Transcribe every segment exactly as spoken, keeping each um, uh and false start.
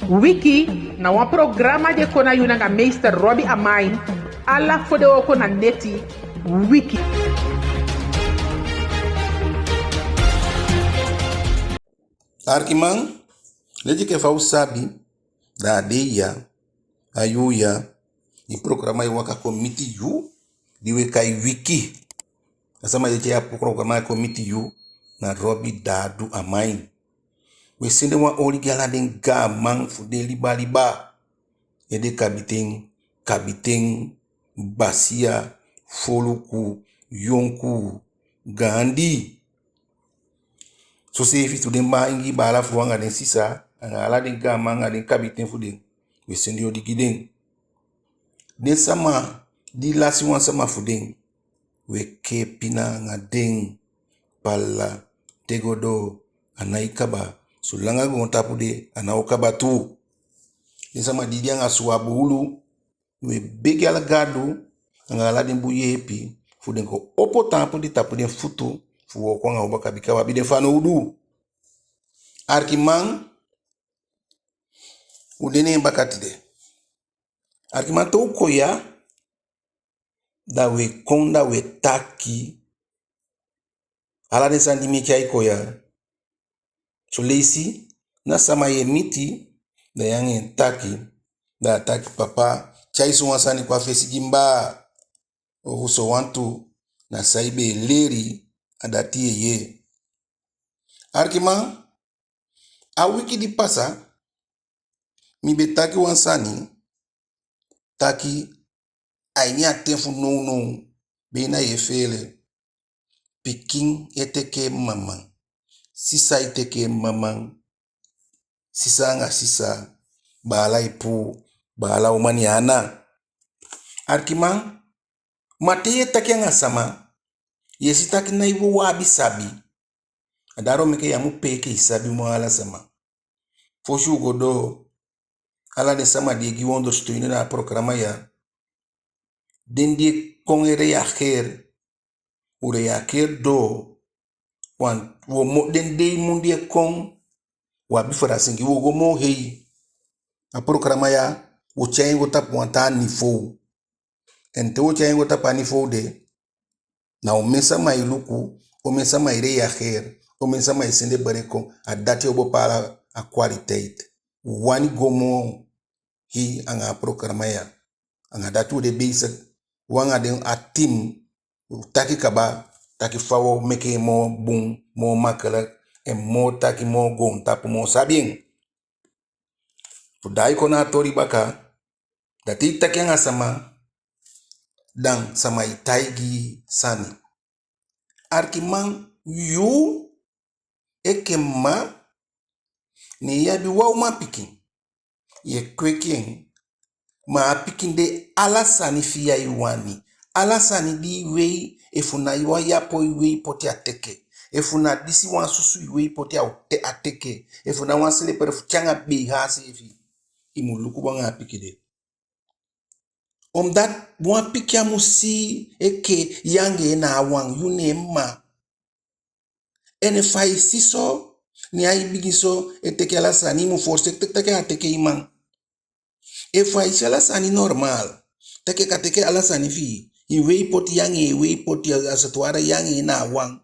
Wiki na wan programa di e kon na yu nanga meester Robbie Amain, ala fodewooko na neti. Wiki. Arkiman, leti enke fa u sabi, da a dei ya, a yuu ya, di programa e waka kon miti yu, di u e kai Wiki. A sama di e tyai a programa kon miti yu, na Robbie Dadu Amain. U e sende wan oli gi ala den gaaman fu den liba liba. Ede kabiten, kabiten, basiya, foluku, yonkuu, gaandi. Soseefi tu den baa, Ingii baala fu u anga den sisa, anga ala den gaaman anga den kabiten fu den, u e sende oli gi den. Den sama di lasi wan sama fu den, u e kee pina anga den. Pala, te go doo, a nái kaba. Solanga goontapu de, a ná o kaba tuu. Den sama di de anga suwa buulu, u e begi ala gadu anga ala den bun yeepi fu den kon opo taampu den tapu den futu fu wooko anga u baka, bika u abi den fanowdu. Arkiman, u de ne en baka tide. Arkiman, te u kon ya, da u e kon, da u e taki ala den sani di mi e tyai kon ya. Soleisi, na sama yu e miti, da yu anga en taki, da a taki: "Papa, tyai sowan sani kon a fesi gi mi baa." Ofu sowan tu, na san i be e leli, a dati yu e yee. Arkiman, a wiki di pasa, mi be taki wan sani, taki a ini a ten fu nownow, be na yu e feele. Pikin e teke en mama, sisa e teke en mama, sisa anga sisa, baala e puu, baala uman ne en ana. Arkiman, ma te yu e taki anga sama, yu e si taki nái wawan abi sabi. A dati o meke yu á mu pee enke i sabi moo ala sama. Fosi u go doo, ala den sama di e gi u ondersteun na a programa ya, den di e kon e reageer, u reageer doo, want u o mo-, den dei mun di e kon, u abi verrassing, u o go moo hei. A programa ya, u o tyai en go tapu wan taa niveau. En te u o tyai en go tapu a niveau de, na omen sama e luku, omen sama e reageer, omen sama e sende bericht kon, a dati o bepaal a kwaliteit. U wani go moo hei anga a programa ya. Anga dati u de bezig. U anga den a team, u taki kaba, taki fa u o meke en moo bun, moo makkelijk, en moo taki moo goontapu moo sabi en. Fu daai kon na a toli baka, da te i taki anga sama, da sama e taigi i sani. Arkiman, yu enke mma, ne yu abi wan umanpikin, yu e kweki en, ma a pikin de ala sani fi i ai wani. Ala sani di i wei, efu na wan yapon i wei poti, a teke. Efu na disi wan susu i wei poti, a o te-, a teke. Efu na wan selepere fu te anga beiha seefi, i mu luku bun anga a pikin de. Omdat wan pikin á mu si i enke yu anga en na a wan, yu ne en mma. En efu ai si so, ne ai bigin so e teke ala sani, i mu voorzichtig taki a teke i man. Efu ai si ala sani normaal, taki a kan teke ala sani fi i, i wei poti, yu anga en wei poti, a, a sotwara yu anga en na a wan.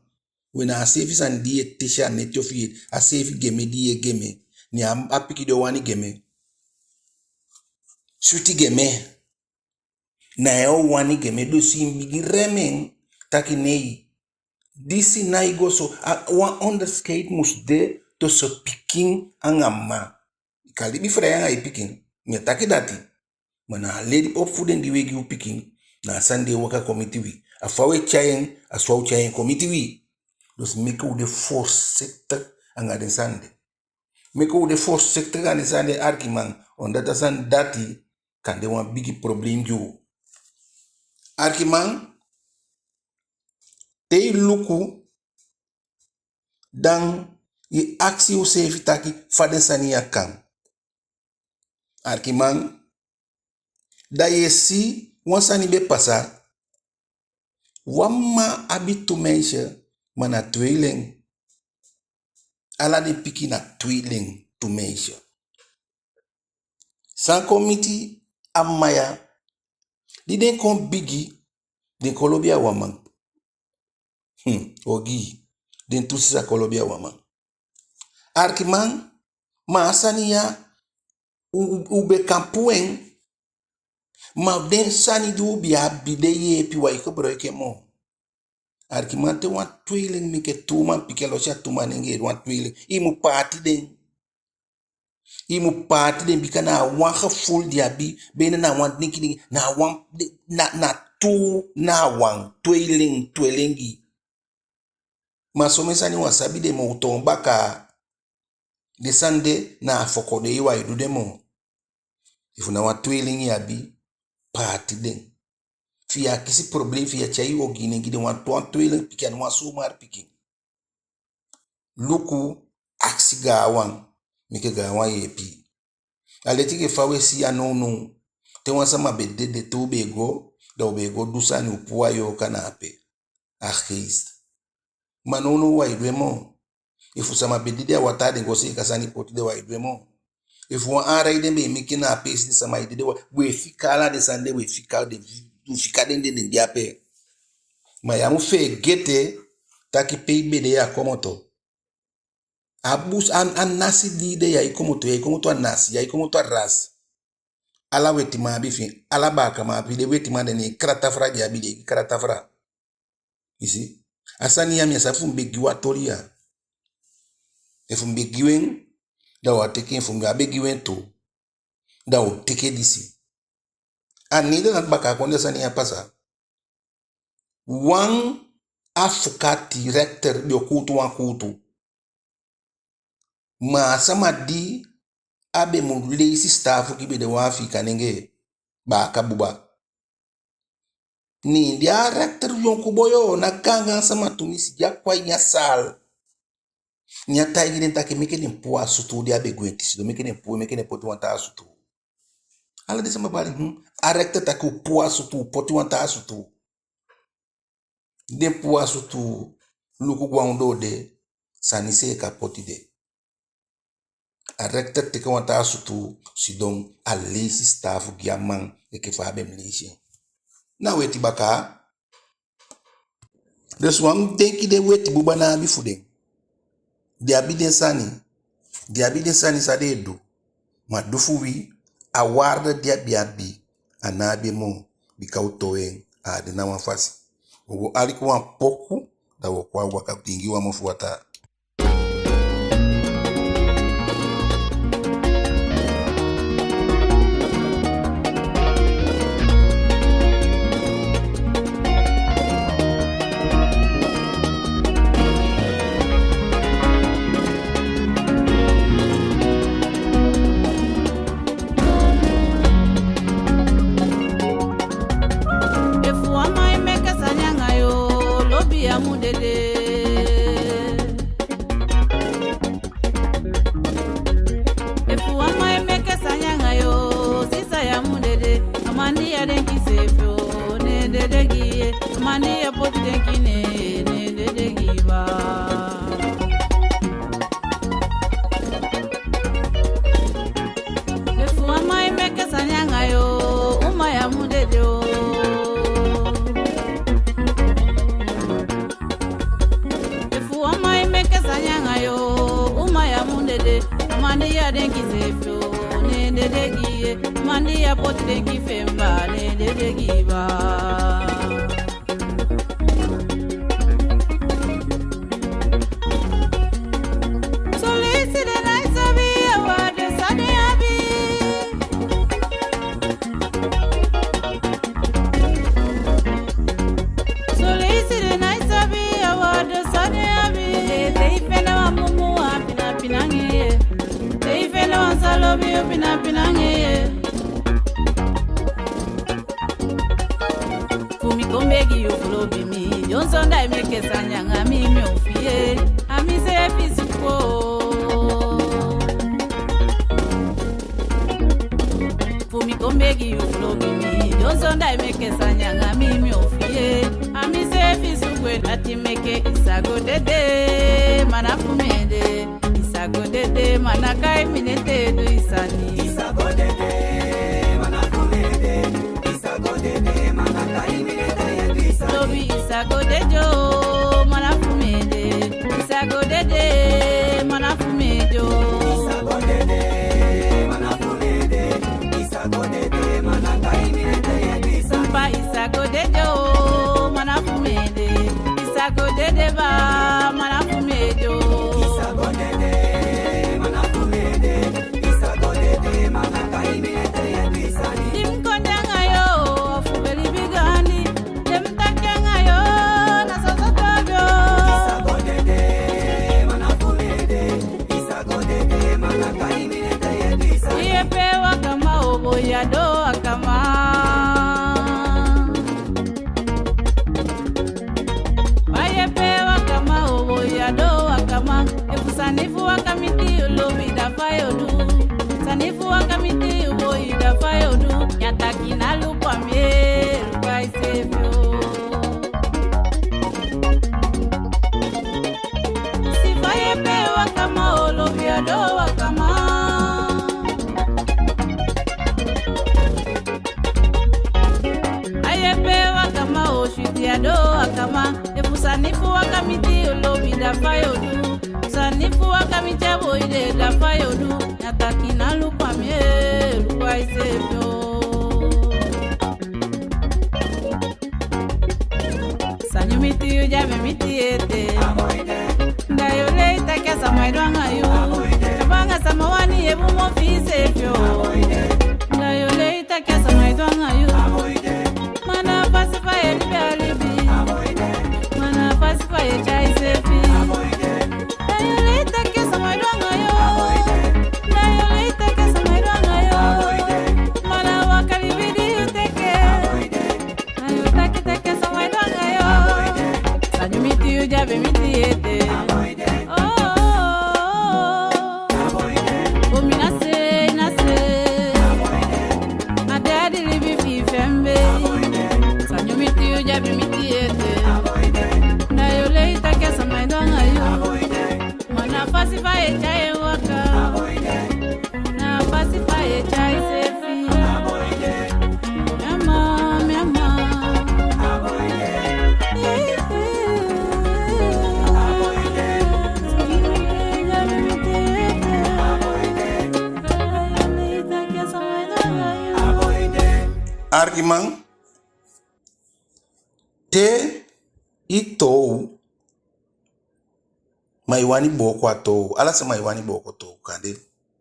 We na a seefi sani di yu e tesi a neti ofu yu e, a seefi geme di yu e geme. Ne a, a pikin de o wani geme. Switi geme. Na en o wani geme, dus i mu bigin rem en taki nei. Disi nái go so. A, wan onderscheid mus de tussen pikin anga mma. I kan libi frei anga i pikin. Mi á taki dati. Ma na a leli, opvoeding di u e gi u pikin, na a sani di e waka kon miti wi. A fa u e tyai en, a so a o tyai en kon miti wi. Dus meke u de voorzichtig anga den sani de. Meke u de voorzichtig anga den sani de, arkiman. Omdat a sani dati kan de wan bigi probleem gi u. Arkiman, te i luku, da i akisi yuseefi taki fa den sani ya kan. Arkiman, da yu e si wan sani be pasa. Wan mma abi tu meisje, ma na tweeling. Ala den pikin na tweeling, tu meisje. San kon miti a mma ya, di den kon bigi, den kon lobi a wan man. Hmm, ogii, den tu sisa kon lobi a wan man. Arkiman, ma a sani ya, u, u, u be kan puu en, ma den sani di u be abi, den yeepi, u á e gebruik en moo. Arkiman, te wan tweeling meke tu umanpikin, a losi a tu manengee, wan tweeling, i mu paati den. I mu paati den, bika na a wan gevoel den abi, bika na a wan denki den, na a wan, na, na tu, na a wan, tweeling, tweelingi. Ma somen sani u á sabi den moo, u toon baka. Den sani de na a fokodei, u á e du den moo. Efu na wan tweeling i abi, paati den. Fi i á kisi problem, fi i á tyai ogii nen gi den, wan, wan tweeling pikin, a ná wan zomaar pikin. Luku, akisi gaanwan, meke gaanwan yeepi i. A leti enke fa u e si ya nownow. Te wan sama be dede, te u be e go, da u be e go du sani, u puu a yooka na ape. A geest. Ma nownow u á e du en moo. Efu sama be dede a wataa, den go seeka sani poti, den, u á e du en moo. Efu wan aanrijding be e meke na a peesi, den sama e dede, u e fika ala den sani de, u e fika den, u fika den, den, den de ape. Ma ya mu feegete taki pe i be de ya komoto. A bus, a, a nasi di i de ya e komoto, ya e komoto a nasi, ya e komoto a ras. Ala wetiman abi fi en, ala baakaman abi fi en, den wetiman de, ne en kratafra den abi, den e gi kratafra. I si? A sani ya mi á sabi efu mi be gi u a toli ya. Efu mi be gi u en, da u á teke en, efu mi á be gi u en tu, da u o teke disi. A Nederland baka a kondee a sani ya pasa. Wan afukati, rechter, be o kuutu wan kuutu. Ma a sama di a be mu leisi sitaafu gi, be de wan Afiikan nengee, baaka buba. Ne di a rechter, yonku boi o, ná gaangaan sama tumisi, di a kon a ini a saal, ne a taigi den taki meke den puu a sutuu di a be gwenti sidon, meke den puu, meke den poti wan taa sutuu. Ala den sama bali, hm? A rechter taki u puu a sutuu, u poti wan taa sutuu. Den puu a sutuu, luku go a ondoo de, sani seeka poti de. A rechter teke wan taa sutuu sidon, a leisi sitaafu gi a man enke fa a be mu leisi en. Na weti bakaa. Dus u á mu denki den weti buba ná abi fu den. Den abi den sani, den abi den sani san den e du. Ma di fu wi, a waarde di a be abi, a ná abi en moo, bika u towe en, a á de na wan fasi. U go aliki wan poku, da u o kon a waka, diingi wan mofu wataa. Efu a man e meke sani anga yu, lobi, ya mu dede. Efu a man e meke sani anga yu, sisa, ya mu dede. A man di ya denki seefi o, ne en dede gi i. A man di ya poti denki ne en, ne en dede gi i baa. Efu a man e meke sani anga yu, uma, ya mu dede o. Efu a man e meke sani anga yu, uma, ya mu dede. A man di ya denki seefi o, ne en dede gi i. A man di ya poti denki fi en baa, ne en dede gi i baa. Son leisi den ná e sabi a waarde san den abi. Son leisi den ná e sabi a waarde san den abi. Te i fende wan bumu, a pina pina anga en. Te i fende wan sa lobi yu, pina pina anga en. Fu mi kon begi yu fu lobi mi. Dyonson da i meke sani anga mi, mi o fii. A mi seefi suku. Fu mi kon begi yu fu lobi mi. Dyonson da i meke sani anga mi, mi o fii. A mi seefi suku, dati meke i sa go dede. Ma na fu mi ede i sa go dede, ma na kai mi nete du i sani. I sa go dede, A go dede baa, mana fu mi ede o. Di mi konde anga yu, fu beli bigandi. Di mi taki anga yu, na soso tobi o. Yepe wakama o, boi, a doo wakama. Fa yepe wakama o, boi, a doo wakama. Efu sani fu waka miti yu lobi, da fa yu o du? Sani fu waka miti yu, boi, da fa yu o du? Ya taki na luku a mi, luku a iseefi o. Si fa yepe wakama o, lobi, a doo wakama. A yepe wakama o, switi, a doo wakama. Efu sani fu waka miti yu lobi, da fa yu o du? Sani fu waka miti a boi de, da fa yu o du? Ya taki na luku a mi, luku a iseefi o. Sani miti yu, di a be miti ete. Da yu o lei taki a sama e du anga yu. Banga sama wani, ye bun mofu iseefi o. Da yu o lei taki a sama e du anga yu. Ma na a fasi fa ye libi a libi. Ma na a fasi fa ye tyai iseefi. Da yu o lei taki a sama e du anga yu. Da yu o lei taki a sama e du anga yu. Ma na a waka libi di yu teke. Da yu o taki taki a sama e du anga yu. Sani miti yu, di a be miti ete. Oh, oh, oh. O mi na se, na se. A de a di libi fi i fu en be. Sani miti yu, di a be miti ete. Da yu o lei taki a sama e du anga yu. Ma na a fasi fa ye tyai en waka. Na a fasi fa ye tyai iseefi. Mi ama, mi ama. Arkiman, te i toow, ma i wani booko a toow. Ala sama e wani booko toow, kande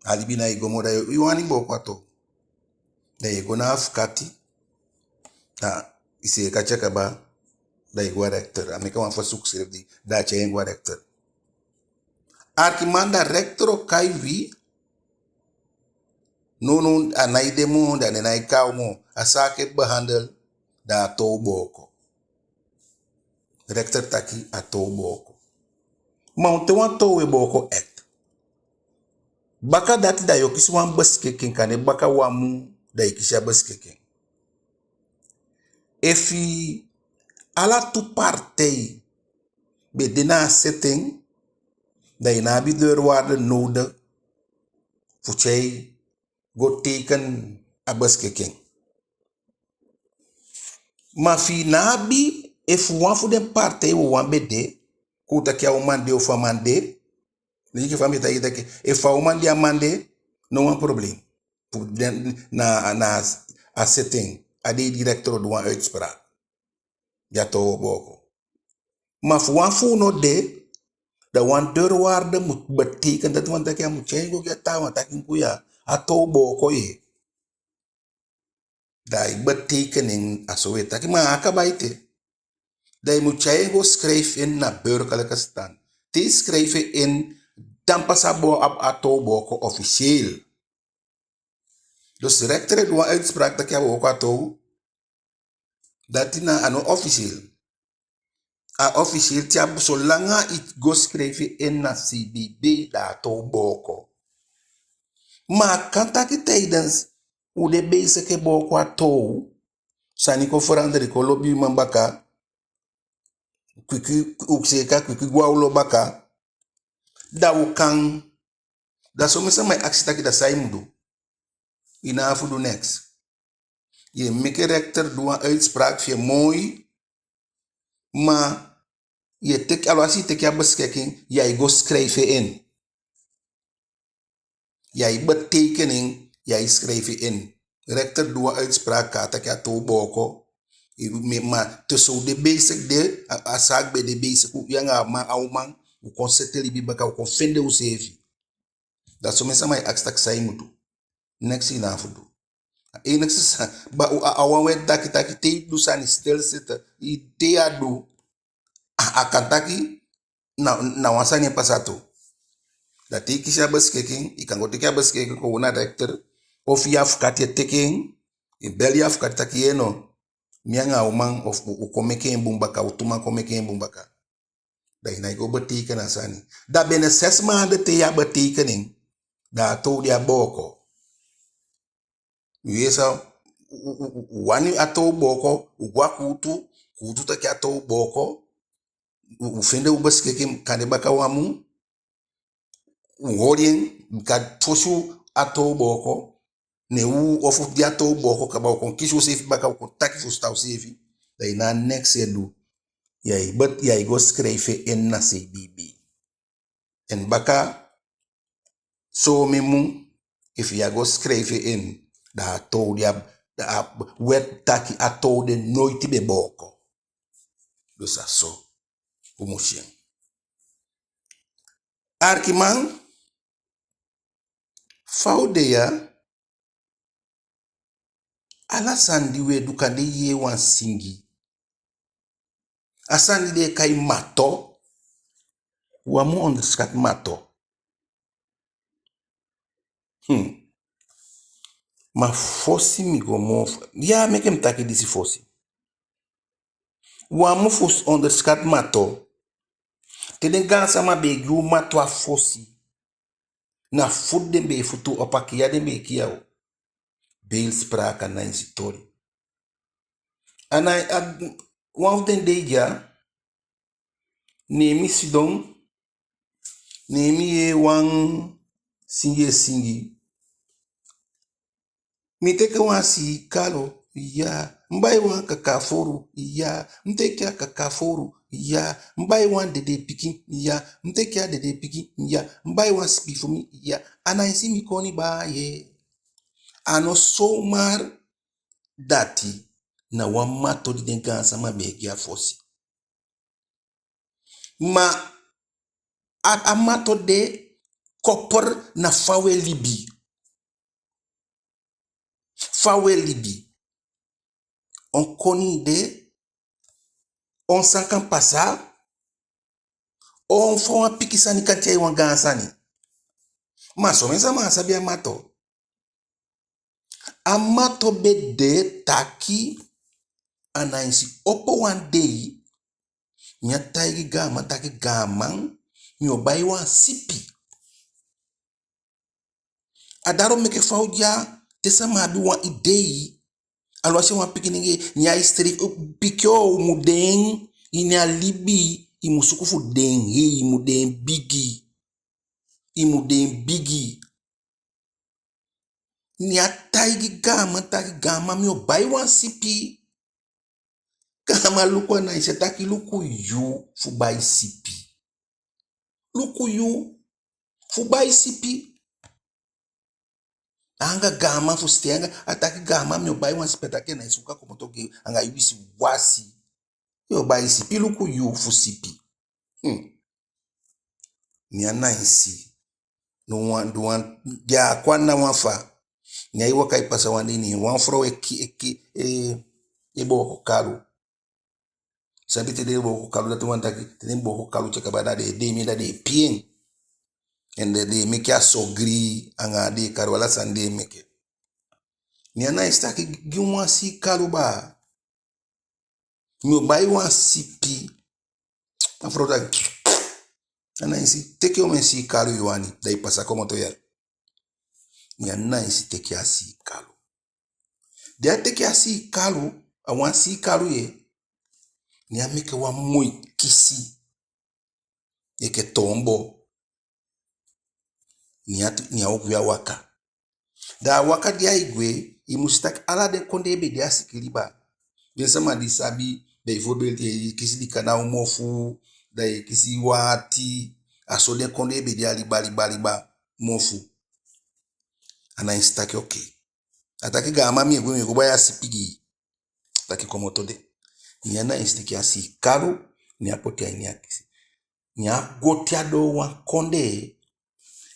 a libi ná e go moo, da i wani booko a toow. Da ye go na afukati, da i seeka te a kaba, da i go a rechter. A meke wan verzoekschrift, da a tyai en go a rechter. Arkiman, da rechter o kai wi. Nownow a nái de moo, da den nái kai u moo. A zaak e behandel, da a toow booko. Rechter taki a toow booko. Ma on ten wan toow e booko echt? Baka dati da yo kisi wan beschikking, kande baka wan mun da i kisi a beschikking. Efu ala tu partij be de na a zitting, da i ná abi deurwaarder nodig fu tyai go teken a beschikking. Ma efu i ná abi, efu wan fu den partij wawan be de, kon u taki a uman de ofu a man de, leki fa mi e taigi i taki, efu a uman de, a man de, no wan probleem. Fu den, na, na a zitting, a dei di rechter o du wan uitspraak. Di a toow o booko. Ma efu wan fu u no de, da wan deurwaarder mu beteken, dati wani taki a mu tyai en go gi a taawan taki luku ya, a toow booko ye. Da ai beteken en, a so u e taki, ma a á kaba ete. Da i mu tyai en go schrijf in na burgerlijke stand. Te i schrijf en in, dan pas a bo-, a, a toow booko officieel. Dus rechter e du wan uitspraak taki a booko a toow. Dati na a no officieel. A officieel te a, solanga i go schrijf en in na C B B, da a toow booko. Ma a kan taki tijdens u de bezig e booko a toow, sani kon verander, i kon lobi uman baka, kwikwi, u seeka kwikwi go a olo baka, da u kan, da somen sama e akisi taki da san i mu du? I ná abi fu du niks. Ye meke rechter du wan uitspraak fi en moi, ma ye teke, alwasi i teke a beschikking, ya e go schrijf en in. Ya e beteken en, ya e schrijf en in. Rechter du wan uitspraak, kan taki a toow booko. I, mi, ma te so u de bezig de, a, a zaak be de bezig, u, yu anga a man, a uman, u kon seti libi baka, u kon fende useefi. Da somen sama e akisi taki san i mu du. Neks i ná abi fu du. A enigste sa, ba, a, a wan we taki taki te i du sani stilzitten, i te a du, a, a kan taki, na, na wan sani e pasa tu. Da te i kisi a beschikking, i kan go teke a beschikking kon na rechter, ofu i afukati e teke en, i beli i afukati taki yee no, mi anga a uman, ofu u, u kon meke en bun baka, u tu man kon meke en bun baka. Da i nái go beteken a sani. Da binnen zes maanden te i á beteken en, da a toow de a booko. Yu yee san, u, u, u, u wani a toow booko, u go a kuutu, kuutu taki a toow booko, u, u fende u beschikking kande baka wan mun, u holi en, bika fosi a toow booko, ne u ofu di a toow booko kaba, u kon kisi useefi baka, u kon taki fu stan useefi, da i ná abi neks e du. Ya e, but ya e go schrijven in na C B B. En baka somen mun, efu ya go schrijven in, da a toow de a, da a wet taki a toow de noiti be booko. Dus a so u mu si en. Arkiman, fa u de ya, ala sani di u e du, kande i yee wan singi. A sani di den e kai mato, u á mu onderschat mato. Hmm. Ma fosi mi go moo f-, ya meke mi taki disi fosi. U á mu fu onderschat mato. Te den gaansama be e gi u mato a fosi, na futu den be e futu u, a kiya den be e kiya u. Beeldspraak, a nice toli. A na, a, wan fu den dei ya, ne mi sidon, ne mi yee wan singi e singi. Mi teke wan sii kalu, iya, mi bai wan kakafuru, iya, mi teke a kakafuru, iya, mi bai wan dede pikin, iya, mi teke a dede pikin, iya, mi bai wan sipi fu mi, iya, a nice mi koni bai. A no zomaar dati, na wan mato di den gaansama be e gi a fosi. Ma a, a mato de koppel na fa u e libi. Fa u e libi. On koni de, on san kan pasa, on fa wan pikin sani kan tyai wan gaan sani. Ma somen sama á sabi a mato. A mato be de taki, a nice opo wan dei, mi á taigi gaaman taki gaaman, mi o bai wan sipi. A dati meke fa u de ya, te sama abi wan idei, alwasi wan pikinnenge, ne ai siteli, pikin o, u mu de en, ini a libi, i mu suku fu de en hei, i mu de en bigi. I mu de en bigi. Ne a taigi gaaman taki gaaman, mi o bai wan sipi. Gaaman luku a nice, a taki luku yu fu bai sipi. Luku yu fu bai sipi. Anga gaaman fu sitei anga, a taki gaaman, mi o bai wan sipi, a taki a nice, u kan komoto gi anga i wisiwasi. Yu o bai sipi, luku yu fu sipi. Hmm. Ne a nice. No wan, du wan, ya kon na wan fa. Ne ai waka e pasa wan dei, ne wan frow e ki, e ki, e, e booko kalu. Sabi te den e booko kalu, dati wani taki, te den booko kalu te kaba, da den e dee mi, da den e pii en. En den, den e meke a sogri anga den kalu, ala sani den e meke. Ne a nice taki gi mi wan sii kalu baa. Mi o bai wan sipi. A frow taki, a nice, teke omen sii kalu i wani, da i pasa komoto ya. Ne a nice teke a sii kalu. Di a teke a sii kalu, a wan sii kalu ye, ne a meke wan moi kisi enke toombo. Ne a, ne a o gwe a waka. Da a waka di ai gwe, i mu si taki ala den kondee be de a sikin liba. Den sama di sabi, bijvoorbeeld, i e kisi Likana u mofu, da i e kisi Waati, a so den kondee be de a liba, liba, liba mofu. A nice taki oke. A taki gaaman, mi e gwe, mi e go bai a sipi gi i. taki komoto de. Ne Anainsi teke a sii kalu, ne a poti a ini a kisi. Ne a go te a doo wan kondee,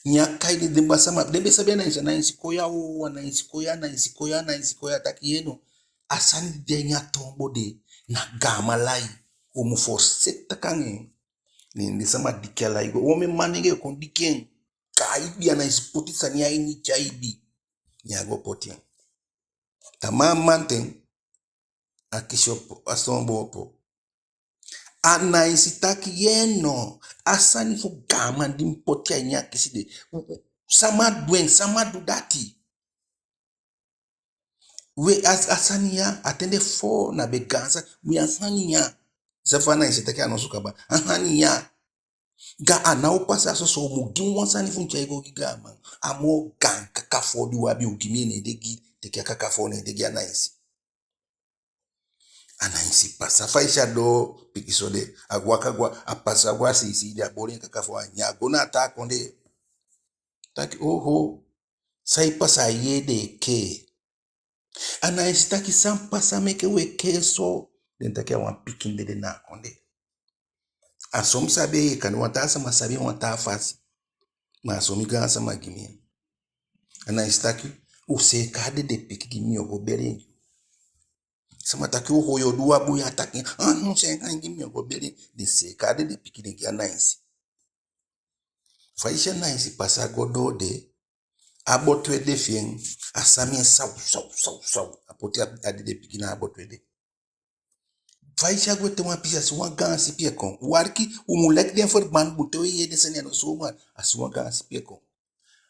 ne a kai den, den basi sama, den be sabi Anainsi, Anainsi kon ya o, Anainsi kon ya, Anainsi kon ya, Anainsi kon ya, taki yee no. A sani di de a ini a toombo de, na gaaman lai, u mu foseki taki anga en. Ne den sama diki a lai go, omen man nengee kon diki en. Ka a ibi, Anainsi poti sani a ini te a ibi. Ne a go poti en. Tamaa mamanten, a kisi opo, a toombo opo. Anainsi taki yee no, a sani fu gaaman di mi poti a ini a kisi de, u, u, sama du en, sama du dati. We a, a sani ya, a ten de foo na be gaan sani, we a sani ya. Seefi Anainsi taki a nosu kaba, a sani ya. Ga a ná o pasa soso, u mu gi mi wan sani fu mi tyai go gi gaaman. A moo gaan kakafoo di u abi, u gi mi en, ne den gi, teke a kakafoo, ne den gi Anainsi. Anainsi pasa, fa i si a doo pikinso de, a waka go, a pasa go a seisei de, a boli en kakafoo, a nyan, a go na a taa kondee. Taki oho, san e pasa, a yee den e kee. Anainsi taki san pasa meke u e kee so. Den taki a wan pikin dede na a kondee. A so mi sabi en, kande wan taa sama sabi en wan taa fasi. Ma a so mi gaansama gi mi en. Anainsi taki, u seeka a dede pikin gi mi, mi o go beli en. Sama taki oho, yu o du wan bun ya, taki, a no, seeka en gi mi, mi o go beli en. Den seeka a dede pikin, den gi Anainsi. Fa i si Anainsi pasa go doo de, a boto ede fi en, a sami en saw, saw, saw, saw. A poti a, a dede pikin na a boto ede. Fa i si a go ete wan pisi, a si wan gaan sipi e kon. U aliki, u mu leki den verband bun, te u e yee den sani ya, no zomaar, a si wan gaan sipi e kon.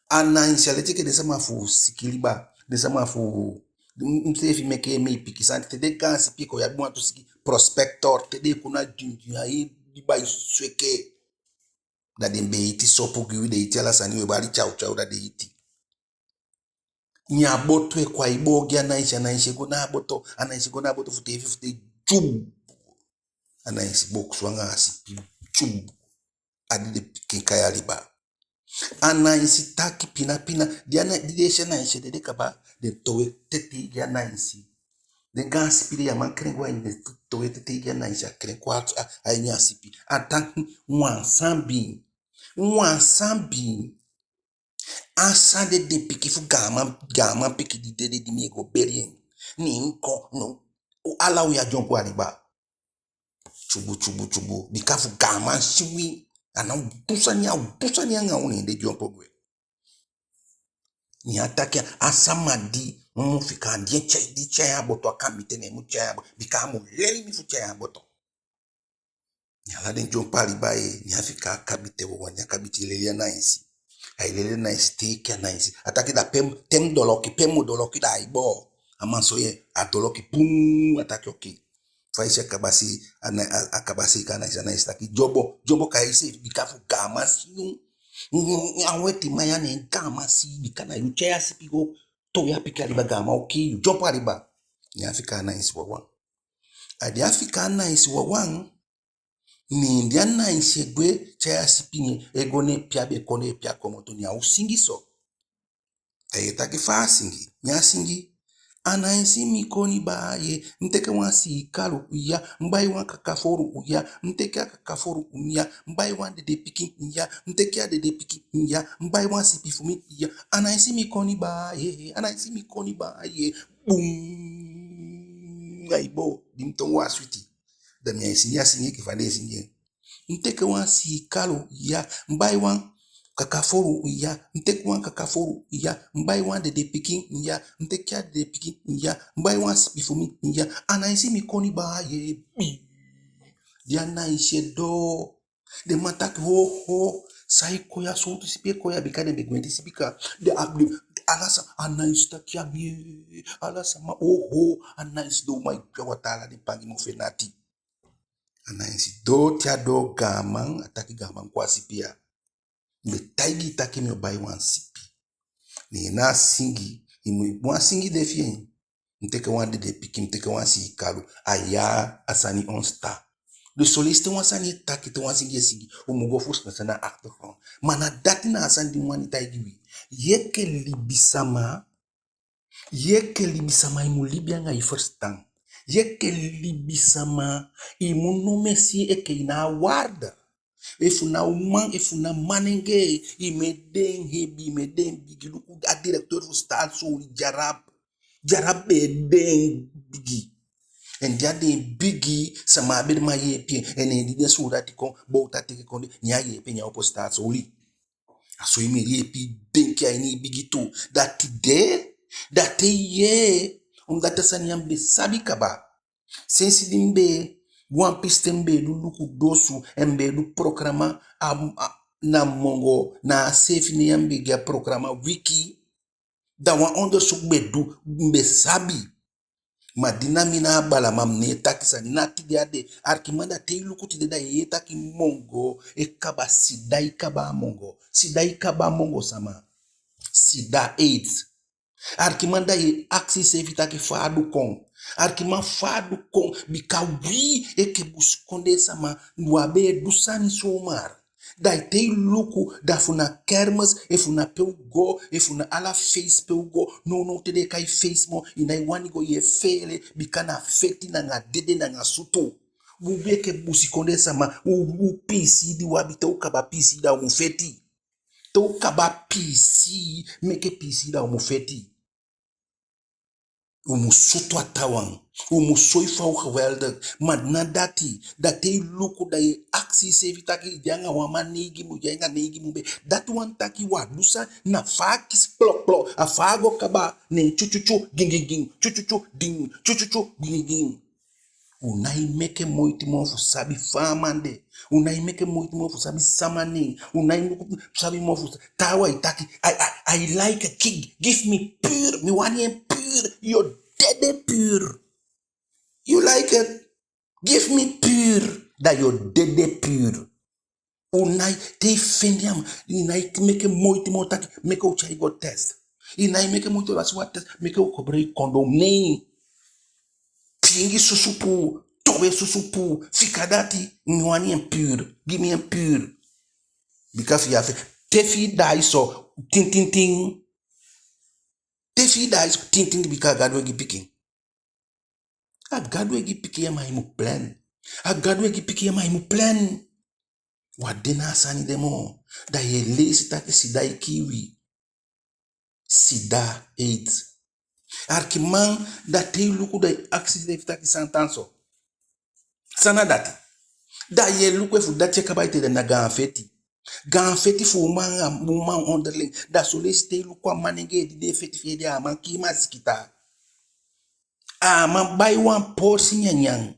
Anainsi, a leti enke den sama fu sikin liba, den sama fu, mi, mi seefi meke en, mi e piki sani, te den gaan sipi e kon, i abi wantu sikin prospector, te den e kon na dyundyun, ai liba e sweke. Da den be e iti sopu gi wi, den e iti ala sani, u e bali tyaw tyaw, da den e iti. Ne a boto e kon, ai boo gi Anainsi, Anainsi e go na a boto, Anainsi e go na a boto fu te efi fu te, tyubu. Anainsi boksu anga a sipi, tyubu. A dede pikin kai a liba. Anainsi taki pina pina, di Ana, di den si Anainsi e dede kaba, den towe tetei gi Anainsi. Den gaan sipi de, a man kren go a ini, den towe tetei gi Anainsi, a kren kon a, a ini a sipi. A taki wan sambi, wan sambi. A san dede pikin fu gaaman, gaaman pikin di dede di mi e go beli en. Ne mi kon, no, u ala u ya dyonbo a liba. Tyubu, tyubu, tyubu. Bika fu gaaman si wi. A ná u du sani, a u du sani anga u, ne den dyonbo gwe. Ne a taki a sama di u mu fika, di e tyai, di tyai a boto, a kabiten, ne mu tyai a boto. Bika a mu leli mi fu tyai a boto. Ne ala den dyonbo a liba ye, ne a fika a kabiten wawan, ne a kabiten leli Anainsi. Ai leli Anainsi te enke Anainsi. A taki da pe, te mi doloki, pe mi doloki da ai boo. A man soi en, a doloki, pum, a taki oke. Fa i si a kabasi, a, a, a kabasi enke Anainsi, Anainsi taki dyonbo, dyonbo kai iseefi bika fu gaaman si yu. A wetiman ya, ne gaaman si i, bika na yu tyai a sipi go towe a pikin a liba, gaaman o kii yu, dyonbo a liba. Ne a fika Anainsi wawan. A di a fika Anainsi wawan, ne di Anainsi e gwe tyai a sipi, ne e go ne pe a be kon, ne pe a komoto, ne a o singi so. Ai taki fa a singi, ne a singi: Anainsi mi koni baa ye, mi teke wan sii kalu iya, mi bai wan kakafolu iya, mi teke a kakafolu iya, mi bai wan dede pikin iya, mi teke a dede pikin iya, mi bai wan sipi fu mi iya. Anainsi mi koni baa ye, Anainsi mi koni baa ye. Bum! Ai boo, di mi tongo a switi. Da mi á e singi a singi enke fa den e singi en. Mi teke wan sii kalu iya, mi bai wan kakafolu iya, mi teke wan kakafolu iya, mi bai wan dede pikin iya, mi teke a dede pikin iya, mi bai wan sipi fu mi iya. Anainsi mi koni baa ye, bii. Di Anainsi e doo, den man taki: oho, san e kon ya, sowtu sipi e kon ya, bika den be gwenti si bika. Den abi, ala sama, Anainsi taki a mi, ala sama, oho, Anainsi doo, ma i gwe a wataa, ala den pangi mofu e nati. Anainsi doo, te a doo gaaman, a taki: gaaman, kon a sipi ya. Mi be taigi i taki mi o bai wan sipi. Ne na a singi, i mu, wan singi de fi en. Mi teke wan dede pikin, mi teke wan sii kalu. A ya a sani ontstaan. Dus so leisi te wan sani e taki, te wan singi e singi, u mu go fusutan san na a achtergrond. Ma na dati na a sani di mi wani taigi wi. Yu enke libisama, yu enke libisama, i mu libi anga i fusutan. Yu enke libisama, i mu no mesi enke i ná a waarde. Efu na uman, efu na manengee, i mu e de en hebi, i mu e de en bigi. Luku a directeur fu Staatsolie, Jarab. Jarab be e de en bigi. En di a de en bigi, sama á be de man yeepi en. En ne di den suudati kon, bowtu a teke kon de, ne a yeepi en, ne a opo Staatsolie. A so i mu e yeepi denki a ini i bigi tu. Da tide, da te i yee, omdat a sani ya mi be sabi kaba. Sensi di mi be wan pisiten, mi be e du luku dosu, en mi be e du programa, a, a, na Mongo, na a seefi nen ya mi be gi a programa, Wiki. Da wan onderzoek mi be du, mi be sabi. Ma di na mi na a balaman, mi ná e taki sani, na tide a de. Arkiman, da te i luku tide, da i e yee taki Mongo e kaba, sida e kaba a Mongo. Sida e kaba a Mongo sama. Sida, aids. Arkiman, da i e akisi iseefi taki fa a du kon. Arkiman, fa a du kon, bika wi enke busikondee sama, wi á be e du sani zomaar. Da i te i luku, da fu na kermis, efu na pe u go, efu na ala feisi pe u go. Nownow te den e kai feisi moo, i nái wani go, i e feele, bika na feti nanga dede nanga sutu. U be enke busikondee sama, u, u piisii di u abi, te u kaba piisii da u mu feti. Te u kaba piisii, meke piisii da u mu feti. U mu sutu a taawan. U mu soi fa u geweldig. Ma na dati, da te i luku, da i e akisi iseefi taki i de anga wan man neigi mun, i de anga neigi mun bee. Dati wani taki wan du sani, na fa a kisi plok plok, a fa a go kaba, ne tyu tyu tyu, gin gin gin, tyu tyu tyu, din, tyu tyu tyu, gin gin gin. U nái meke moiti moo fu sabi fa a man de. U nái meke moiti moo fu sabi sama nen. U nái meke sabi moo fu sa-, taawan e taki, I, I, I like a king. Give me puur. Mi wani en puur. Yu o dede puur. You like it? Give me puur. Da yu o dede puur. U nái, te i fende a man, i nái meke moiti moo taki, meke u tyai go test. I nái meke moiti, u lasi wan test, meke u koboloiki kondom. Nee. Tingi susu puu, towe susu puu, fika dati, mi wani en puur, gi mi en puur. Bika fi i á fe-, te fi i daai so, tin, tin, tin. Te fi i daai so, tin, tin, bika a Gadu e gi pikin. A Gadu e gi pikin ya, ma i mu plan. A Gadu e gi pikin ya, ma i mu plan. Wi á de na a sani de moo. Da yu e leisi taki sida e kii wi. Sida, aids. Arkiman, da te i luku da i akisi iseefi taki san tan so. San na dati? Da yu e luku efu dati e kaba ete, da na gaan feti. Gaan feti fu uman anga uman onderling. Da son leisi te i luku a manengee di den e feti fi en ede, a á man kii masikita. A á man bai wan porsi nyanyan.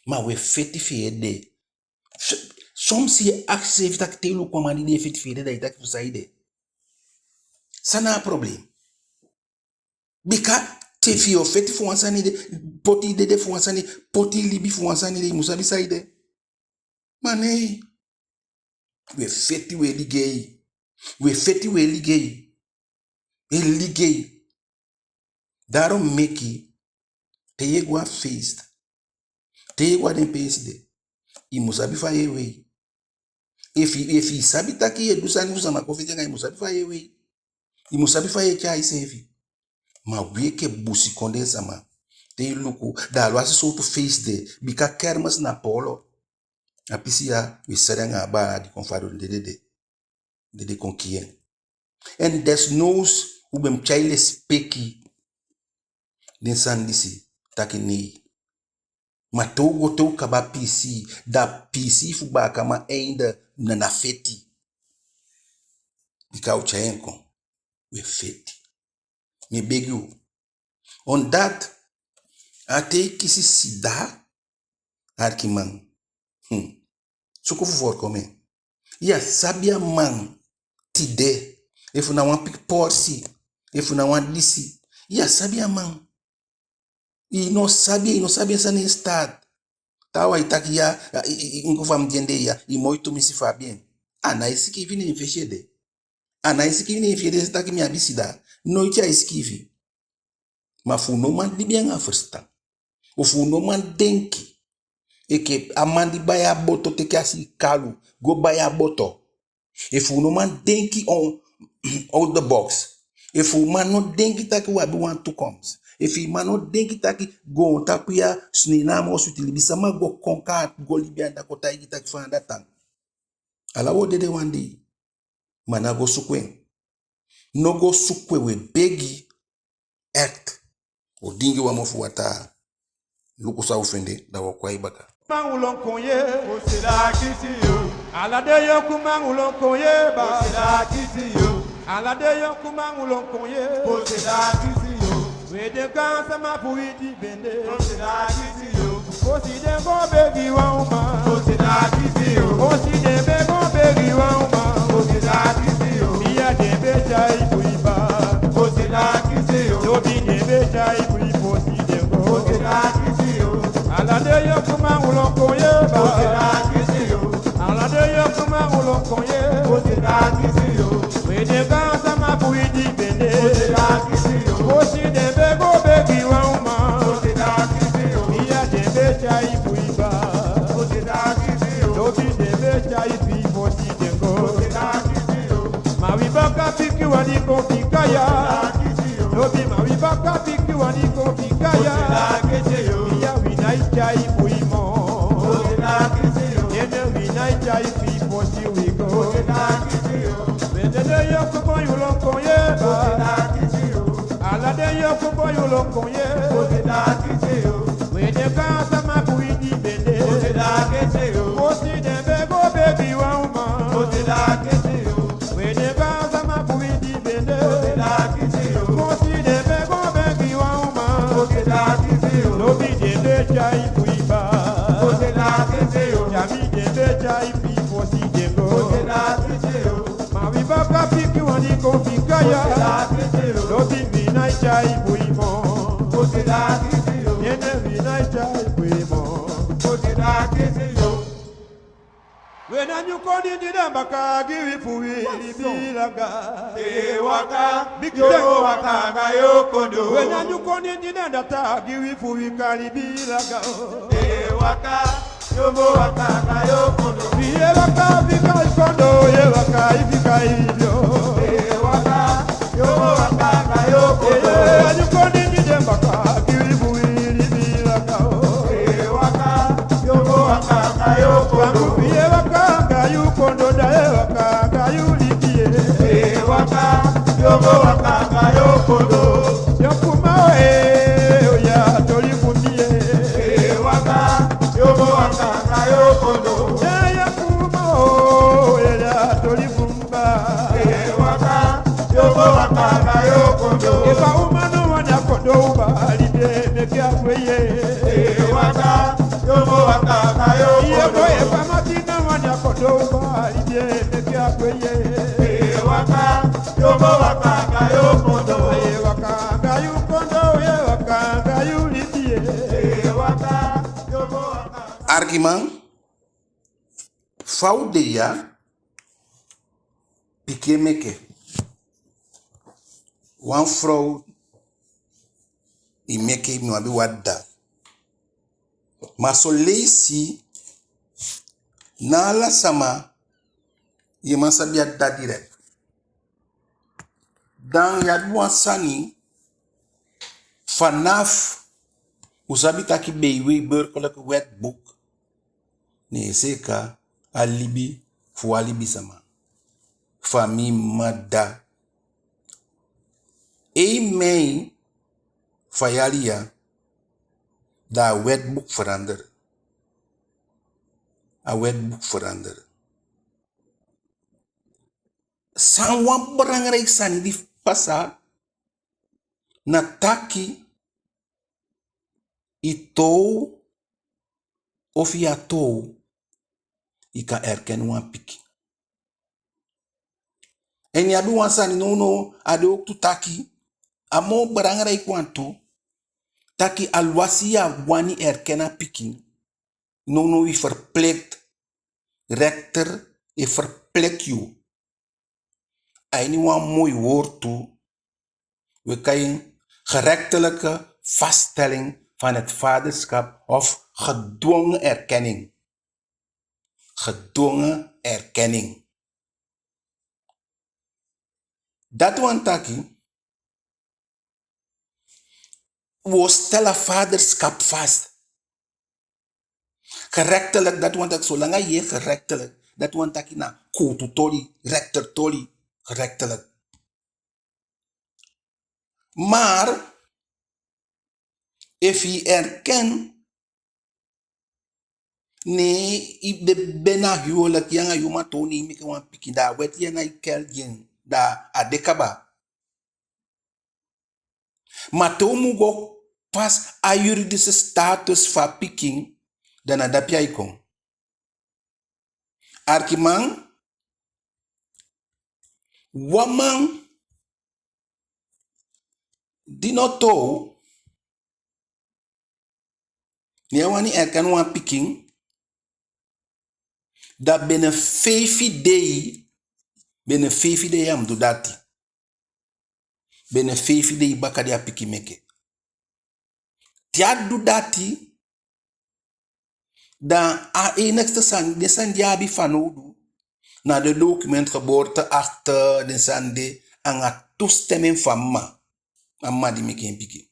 Ma u e feti fi en ede. S-, soms i e akisi iseefi taki te i luku a man di den e feti fi en ede, da i taki fu saide. San na a problem? Bika te fi yu o feti fu wan sani de, poti i dede fu wan sani, poti i libi fu wan sani de, i mu sabi saide. Ma nee. U e feti, u e ligei. U e feti, u e ligei. U e ligei. Daarom meke, te yu e go a feest, te yu e go a den peesi de, i mu sabi fa yu e wei. Efi, efi i sabi taki yu e du sani fu sama kon feti anga yu, i mu sabi fa yu e wei. I mu sabi fa yu e tyai iseefi. Ma wi enke busikondee sama, te i luku, da a lo a si sowtu feest de, bika kermis na poolo. A pisi ya, u e sali anga a baala di kon fadon dede de. Dede kon kii en. En desnoods, u be mu tyai lesipeki den sani disi, taki nee. Ma te u go, te u kaba piisii, da piisii fu baakaman einde na, na feti. Bika u tyai en kon, u e feti. Mi e begi u. Omdat a te i kisi sida, arkiman. Hmm. Suku fu voorkom en. Yu á sabi a man tide. Efu na wan piki porsi. Efu na wan disi. Yu á sabi a man. I no sabi, i no sabi en sani en staat. Taawan e taki ya, i, i, i, enke fa mi de ya, i moi tumisi fu abi en. A nái sikiifi ne en fesi ede. A nái sikiifi ne en fesi ede taki mi abi sida. Noiti ai sikiifi. Ma fu u no man libi anga fusutan. Ofu u no man denki. Enke a man di bai a boto, teke a sii kalu, go bai a boto. Efu u no man denki on, out the box. Efu u man no denki taki u abi wan toekomst. Efu i man no denki taki goontapu ya, sneeuw na a moo switi, libisama go kon kaati go libi anda kon taigi taki fa anda tan. Ala wi o dede wan dei. Ma ná go suku en. No go suku en, we begi. Echt. O dingi wan mofu wataa. Luku san u fende, da wo kon a i baka. Ma wi baka piki wani kon fika ya. Lobi, ma wi baka piki wani kon fika ya. Iya, wi nái tyai bui moo. Nene, wi nái tyai fii fosi wi go. Bende den yoku boi u lon kon yee baa. Ala den yoku boi u lon kon yee. We den kaa sama bui di bende. Fosi den be go begi wan uman. We den kaa sama bui di bende. Fosi den be go begi wan uman. Lobi den be tyai bui baa. Tyai mi den be tyai fii fosi den go. Ma wi baka piki wani kon fika ya. Lobi, wi nái tyai bui moo. Nene, wi nái tyai bui moo. We na nyun kondee di den baka gi wi fu wi libi langa. Bigi ten. We na nyun kondee di den data gi wi fu wi kan libi langa. Yombo waka anga yo kondo. Ye waka fika i kondo, ye waka i fika i yo. Ye waka, yombo waka anga yo kondo. Ye, ye, a nyun kondee di den baka gi wi fu wi libi langa o. Ye waka, yombo waka anga yo kondo. Ye waka anga yu kondo da, ye waka anga yu libi ye. Ye waka, yombo waka anga yo kondo. Yo kuma o, eh, oya toli fu mi ye. Ye waka, yombo waka anga yo kondo. Ye, ye kuma o, oya toli fu mi ba. Ye waka, yombo waka anga yo kondo. Efu a uman no wani a kondo, u baali de meke a gwe ye. Ye waka, yombo waka anga yo kondo. Ye ko efu a mati no wani a kondo, u baali de meke a gwe ye. Ye waka, yombo waka anga yo kondo. Ye waka anga yu kondo, ye waka anga yu libi ye. Ye waka, yombo waka. Arkiman, fa u de ya, pikin e meke. Wan frow e meke, i mu abi wan dda. Ma son leisi, ná ala sama i e man sabi a dda direct. Dan i abi wan sani, vanaf u sabi taki B W, burgerlijk wetboek, ne e seeka a libi fu wan libisama. Famii, mma, dda. Één mei fu a yali ya, da a wetboek verander. A wetboek verander. San wan belangrijk sani di pasa, na taki i toow ofu ya toow, i kan erken wan pikin. En i abi wan sani nownow, a de ook tu taki, a moo belangrijk wan tu, taki alwasi ya wani erken a pikin, nownow i verplicht, rechter e verplicht yu. A ini wan moi woord tu, we kai en gerechtelijke vaststelling van het vaderschap of gedwongen erkenning. Gedwongen erkenning. Dati wani taki, wo stel a vaderschap vast. Gerechtelijk, dati wani taki, solanga i yee gerechtelijk, dati wani taki na kuutu toli, rechter toli, gerechtelijk. Maar efu i erken, ne i de binnen huwelijk, yu anga yu uman toow, ne i meke wan pikin, da a wet ya na i kel gi en, da a de kaba. Ma te u mu go pasi a juridische status fu a pikin, da na dape ai kon. Arkiman, wan man di no toow, ne a wani erken wan pikin, da binnen feifi dei, binnen feifi dei a mu du dati. Binnen feifi dei baka di a pikin meke. Te a du dati, da a enigste sani, den sani di a abi fanowdu, na den document, geboorteakte, den sani de, anga toestemming fu a mma. A mma di meke en pikin.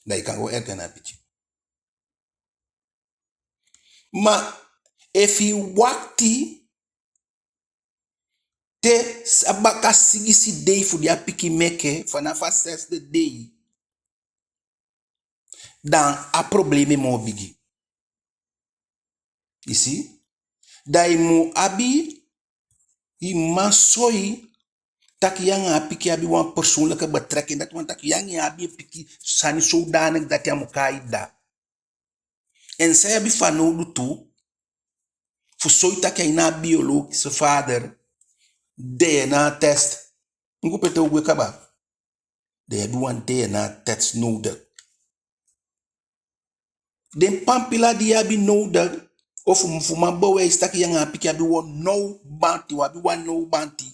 Da i kan go erken a pikin. Ma efu i wakiti te a baka sigisi dei fu di a pikin meke, vanaf a zesde dei, dan a problema e moo bigi. I si? Da i mu abi, i man soi taki yu anga a pikin abi wan persoonlijke betrekking. Dati wani taki yu anga en abi en pikin sani zodanig dati a mu kai dda. En san yu abi fanowdu tu fu soi taki a yu na a biologische vader, D N A-test. Luku pe te u gwe kaba. Da yu abi wan D N A-test nodig. Den pampila di yu abi nodig, ofu fu man bewijs taki yu anga a pikin abi wan now banti, u abi wan now banti.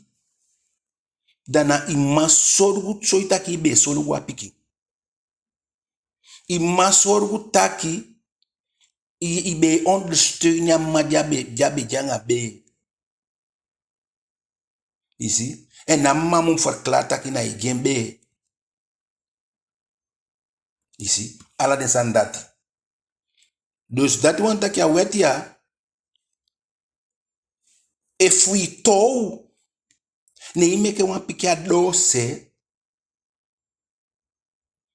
Da na i man solugu, soi taki i be e solugu a pikin. I man solugu taki i, i be e ondersteun a mma di a be, di a be de anga bee. I si? En a mma mu verklaar taki na i gi en bee. I si? Ala den sani dati. Dus dati wani taki a wet ya, efu i toow, ne i meke wan pikin a doose,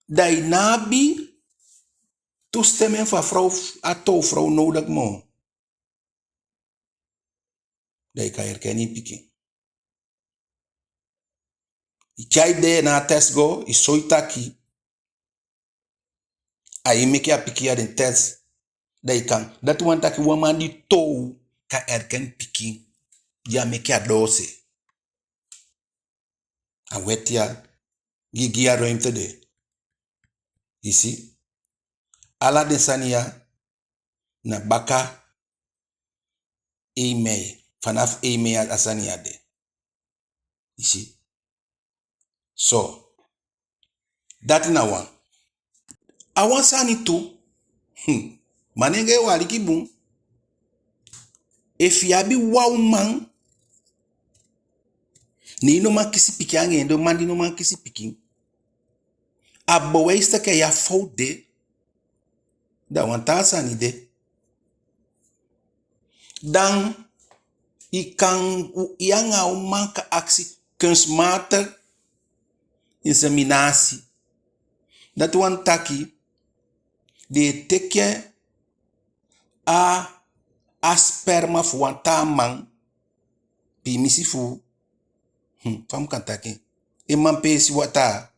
da i ná abi toestemming fu a frow, a toowfrow nodig moo. Da i kan erken i pikin. I tyai D N A-test go, i soi taki a yu meke a pikin ya, den test. Da i kan, dati wani taki wan man di toow kan erken pikin di a meke a doose. A wet ya gi, gi a ruimte de. I si? Ala den sani ya na baka één mei, vanaf één mei a, a sani ya de. I si? So, dati na wan. A wan sani tu, hmm, manengee, u aliki bun. Efu i abi wan uman, ne i no man kisi pikin anga en, den man di no man kisi pikin, a bewijs taki a yu a fowtu de, da wan taa sani de. Dan i kan, yu anga a uman kan akisi kunstmatig inseminatie. Dati wani taki den e teke a, a sperma fu wan taa man, piimisi fu, hmm, fa mi kan taki, en manpeesi wataa.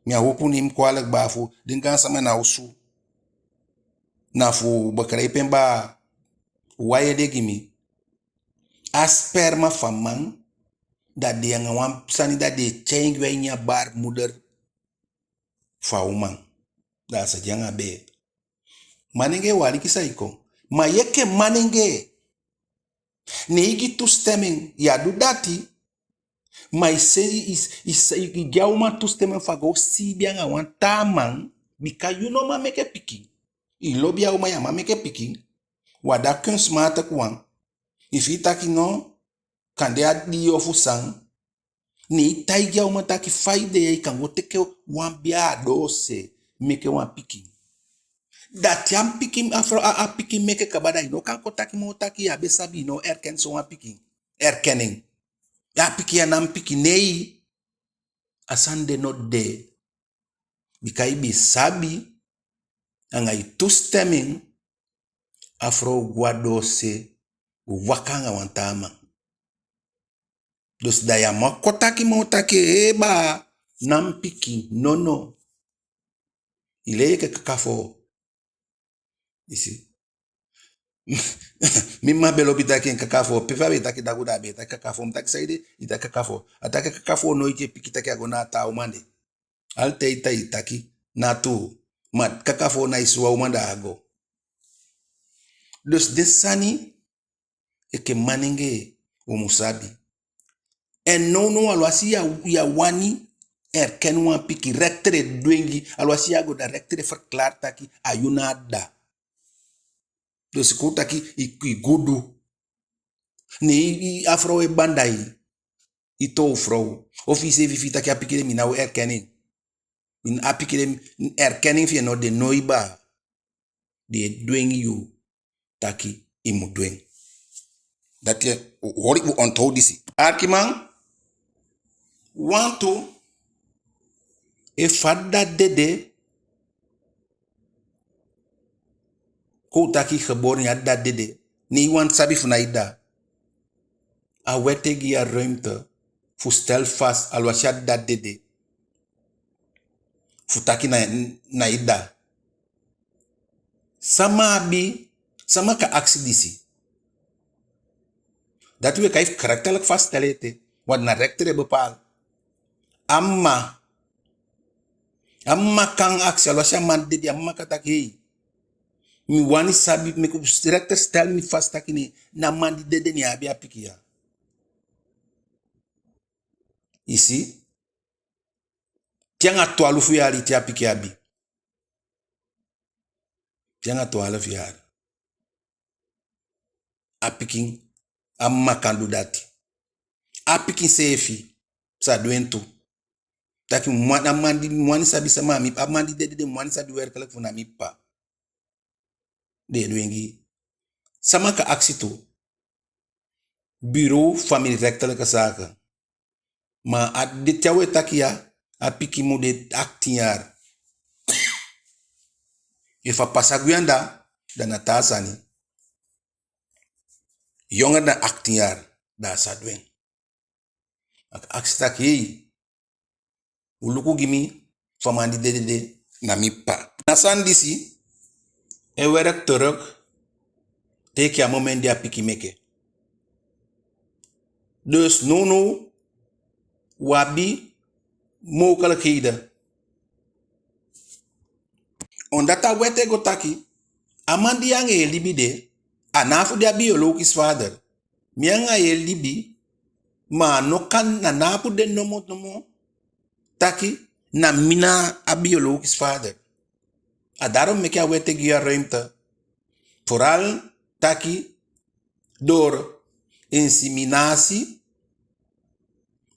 Mi á opo nen, mi kwalijk baa, fu den gaansama na osu, na fu begrijp en baa, wai ede gi mi. A sperma fu a man, da den anga wan sani, da den e tyai en gwe a ini a baarmoeder fu a uman. Da a sa de anga bee. Manengee, u aliki san e kon. Ma yu enke manengee, ne i gi toestemming, yu á du dati, ma i seni, i, i, i gi a uman toestemming fu a go siibi anga wan taa man, bika yu no man meke pikin. I lobi a uman, yu á man meke pikin. U abi a kunstmatig wan. I fii taki no, kande a dii ofu san, Ne i taigi a uman taki fa i de ya, i kan go teke wan bia a doose, meke wan pikin. Da te a pikin, a frow, a, a pikin meke kaba, da i no kan kon taki moo taki ya be sabi, i no erken so wan pikin. Erken en. A pikin ya na mi pikin, nei. A sani de no de. Bika i be sabi, anga i toestemming, a frow go a doose, go waka anga wan taa man. Dus da ya mu kon taki moo taki, ee baa, na mi pikin, nono. I lei enke kakafoo. I si? Mi mma be lobi taki en kakafoo. Pe fa a be taki dagu, da a be taki kakafoo. Mi taki saide i taki kakafoo. A taki kakafoo noiti e piki taki a go na a taa uman de. Altijd ai taki na tuu. Ma kakafoo na i si wan uman da a go. Dus den sani enke manengee u mu sabi. En nownow, alwasi ya, ya wani erken wan pikin, rechter e dwengi, alwasi ya go, da rechter e verklaar taki a yu na a dda. Dus kon u taki i, i gudu. Ne i, i, a frow e banda i, i toow frow. Ofu iseefi fii taki a pikin de mi ná o erken en. Mi ná, a pikin de, erken en fi en no de, no, i baa. Den e dwengi yu taki i mu du en. Dati e, u holi, u onthoud disi. Alikiman, wantu, efu a dda dede, kon u taki i geboren, a dda dede, ne i wani sabi efu na i dda. A wet e gi yu a ruimte fu stel vast, alwasi a dda dede, fu taki na, na i dda. Sama abi, sama kan akisi disi. Dati wi e kai fu gerechtelijk vaststellen ete, want na rechter e bepaal. A mma, a mma kan akisi, alwasi a man dede, a mma kan taki, hei, mi wani sabi, meke u, rechter stel mi vast taki ne, na a man di dede ne en abi a pikin ya. I si? Te anga twalufu yali te a pikin abi. Te anga twalufu yali. A pikin, a mma kan du dati. A pikin seefi sa du en tu. Taki mi wani, a man di, mi wani sabi sama a mi, a man di dede, mi wani sabi werkelijk efu na mi ppa. Den e dwengi. Sama kan akisi tu. Bureau Familierechtelijke Zaken. Ma a de, te a wi e taki ya, a pikin mu de achttien jaar. Efu a pasa gwe anda, da na taa sani. Jonger dan achttien jaar, da a sa du en. A kan akisi taki, hei, u luku gi mi, fu a man di dede de, na mi ppa. Na sani disi e werk terug te enke a moment di a pikin meke. Dus nownow u abi mogelijkheden. Omdat a wet e go taki, a man di yu anga en e libi de, a ná fu de a biologisch vader. Mi anga yu e libi, ma a no kan, a ná fu de nomo nomo taki na mi na a biologisch vader. A daarom meke a wet e gi yu a ruimte. Vooral taki door inseminatie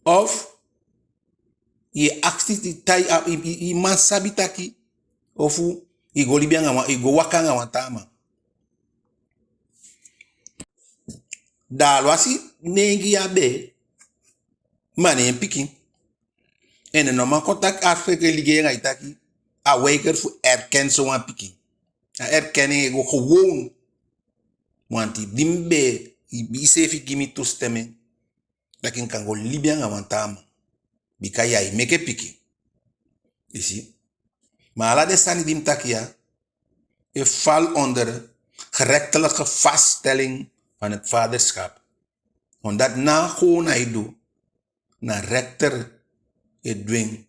of yu e akisi, i tai-, a, i, i, i man sabi taki, ofu i go libi anga wan, i go waka anga wan taa man. Da alwasi neigi yali, ma ne en pikin. En den no man kon taki a feke ligei anga i taki a weiger fu erken sowan pikin. A erken en e go gewoon. Want di mi be, i, iseefi gi mi toestemming taki mi kan go libi anga wan taa man. Bika ya e meke pikin. I si? Ma ala den sani di mi taki ya, e val onder gerechtelijke vaststelling van het vaderschap. Omdat na gewoon na i du, na rechter e du en.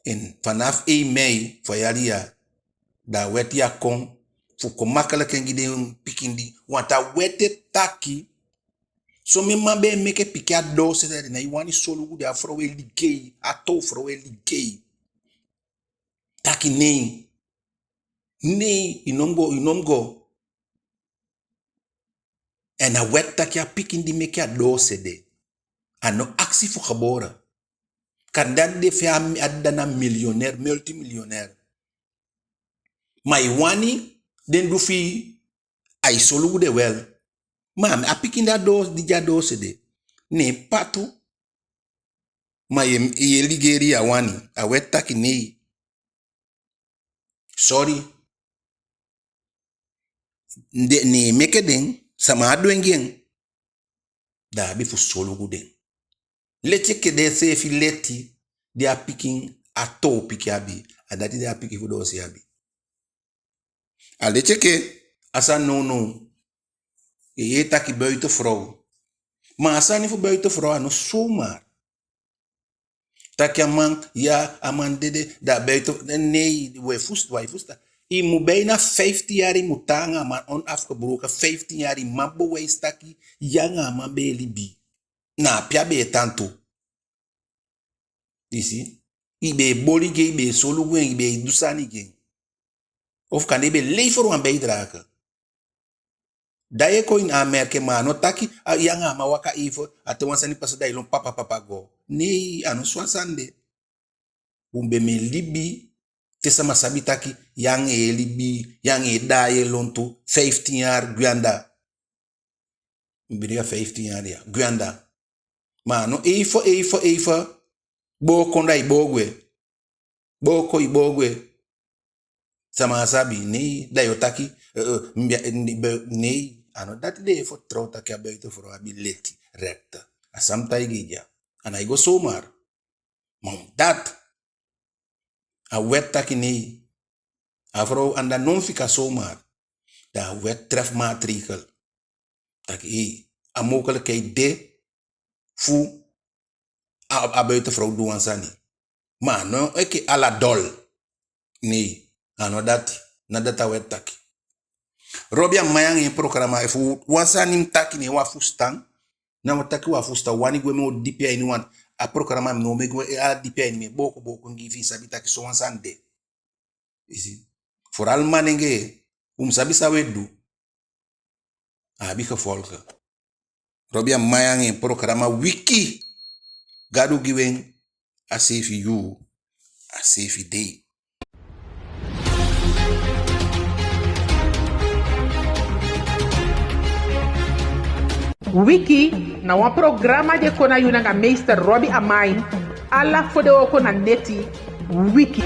En vanaf één mei fu a yali ya, da a wet ya kon fu kon makkelijk en gi den pikin di, want a wet e taki, somen man be e meke pikin a doose, da den nái wani solugu den, a frow e ligei, a toow frow e ligei. Taki nei. Nei, i no mu go, i no mu go. En a wet taki a pikin di meke a doose de, a no akisi fu geboren. Kande a dede fi en a, a dda na miljonair, multimiljonair. Ma i wani den du fi i, ai solugu den wel. Ma a pikin di a doose, di de a doose de, ne en patu. Ma yu e, yu e ligeri, yu á wani. A wet taki nei. Sorry. Ne en meke den, sama á dwengi en. Da a abi fu solugu den. Leti enke den seefi leti di a pikin, a toow pikin abi, a dati di a pikin fu doose abi. A leti enke a sani nownow, yu e yee taki buitenvrouw. Ma a sani fu buitenvrouw a no zomaar. Taki a man, ya, a man dede, da buiten, nee, we fusta, we fusta. I mu bijna vijftien jaar, i mu tan anga a man onafgebroken vijftien jaar, i man bewijs taki yu anga a man be e libi. Na ape a be e tan tu. I si? I be e boli gi en, i be e solugu en, i be e du sani gi en. Of kande i be lever wan bijdrage. Da yu e kon in aanmerking, ma a no taki, a, yu anga a man waka even, a te wan sani pasa da i lon papa papa go. Nee, a no so a sani de. U be mu e libi, te sama sabi taki yu anga en e libi, yu anga en e daai e lontu, vijftien jaar gwe anda. Mi be de ya vijftien jaar ya, gwe anda. Ma a no even, even, even. Booko, da i booko gwe. Booko, i booko gwe. Sama á sabi, nee, da yu o taki, eh, eh, mi be, mi be, nee, a no dati den e vertrouw taki a buitenvrouw abi leti, recht. A san mi taigi i dya. A nái go zomaar. Ma omdat a wet taki nee, a vrouw anda no mu fika zomaar, da a wet tref maatregel. Taki, hei, a mogelijkheid de fu a, a buitenvrouw du wan sani. Ma a no enke ala dol. Nee, a no dati. Na dati a wet taki. Robi Amai anga en programa, efu wan sani mi taki ne u á fusutan, na wan taki u á fusutan, wani gwe moo dipi a ini wan, a programa mi no o meke gwe a dipi a ini, mi e booko booko en gi i fi i sabi taki sowan sani de. I si? Vooral manengee, u mu sabi san u e du. A abi gevolgen. Robi Amai anga en programa Wiki. Gadu gi u en, a seefi yuu, a seefi dei. Wiki na wan programa di e kon na yu nanga meester Robi Amai, ala fodewooko na neti. Wiki.